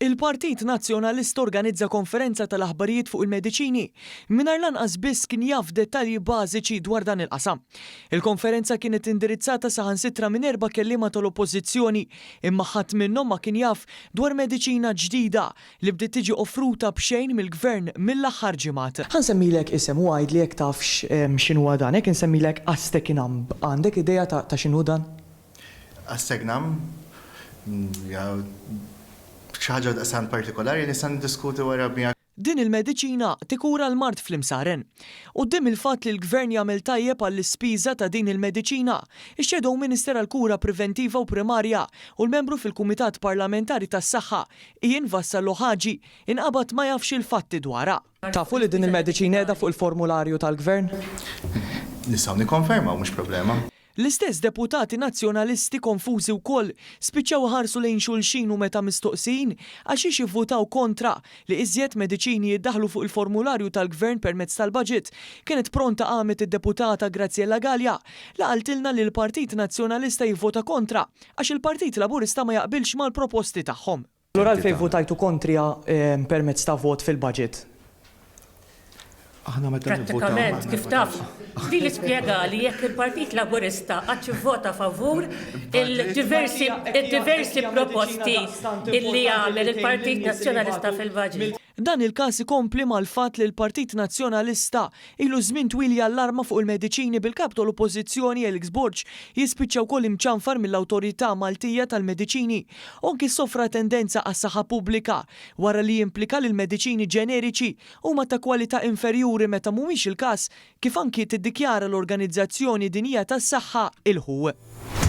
Il-Partit Nazzjonalista organizza konferenza tal-aħbarijiet fuq il-mediċini mingħajr lanqas biss kien jaf dettalji bażiċi dwar dan il-qasam. Il-konferenza kienet indirizzata saħansitra minn erba' kelliema tal-Oppożizzjoni imma ħadd minnhom ma kien jaf dwar mediċina ġdida li bdiet tiġi offruta b'xejn mill-Gvern mill-aħħar ġimgħat. Ħa nsemmilek isem u għidli jekk tafx x'inhuwa dan. Jekk insemmilek Astekinamb, għandek idea ta' x'inhu dan? Astegnam, hija xi ħaġa daqstant partikolari li nista' niddiskuti wara miegħek. Din il-mediċina tikura l-mard fl-imsaren. Quddiem il-fatt li l-Gvern jagħmel tajjeb għall-ispiża ta' din il-mediċina, ix-Shadow Minister għall-Kura Priventiva u Primarja u l-Membru fil-Kumitat Parlamentari tas-Saħħa, Ian Vassallo Hagi, inqabad ma jafx il-fatti dwarha. Tafu li din il-mediċina qiegħda fuq il-formularju tal-Gvern? Nistgħu nikkonfermaw, mhux problema. L-istess deputati Nazzjonalisti konfużi wkoll spiċċaw iħarsu lejn xulxin u meta mistoqsijin għaxiex ivvutaw kontra li iżjed mediċini jiddaħħlu fuq il-formularju tal-Gvern permezz tal-budget, kienet pronta qamet id-deputata Graziella Galea li qaltilna li l-Partit Nazzjonalista jivvota kontra għax il-Partit Laburista ma jaqbilx mal-proposti tagħhom. Allura għalfejn votajtu kontriha permezz ta' vot fil-budget? Aħna meta nivvutaw. Prattikament, kif taf, din ispjegali jekk il-Partit Laburista qattx ivvota favur il-diversi id-diversi proposti illi għamel il-Partit Nazzjonalista fil-budget. Dan il-każ ikompli mal-fatt li l-Partit Nazzjonalista ilu żmien twil jallarma fuq il-mediċini bil-Kap tal-Oppożizzjoni Alex Borg jispiċċa wkoll imċanfar mill-Awtorità Maltija tal-Mediċini u anki sofra tendenza għas-saħħa pubblika wara li implika li l-mediċini ġeneriċi huma ta' kwalità inferjuri meta mhuwiex il-każ kif anki tiddikjara l-Organizzazzjoni Dinjija tas-Saħħa, il-WHO.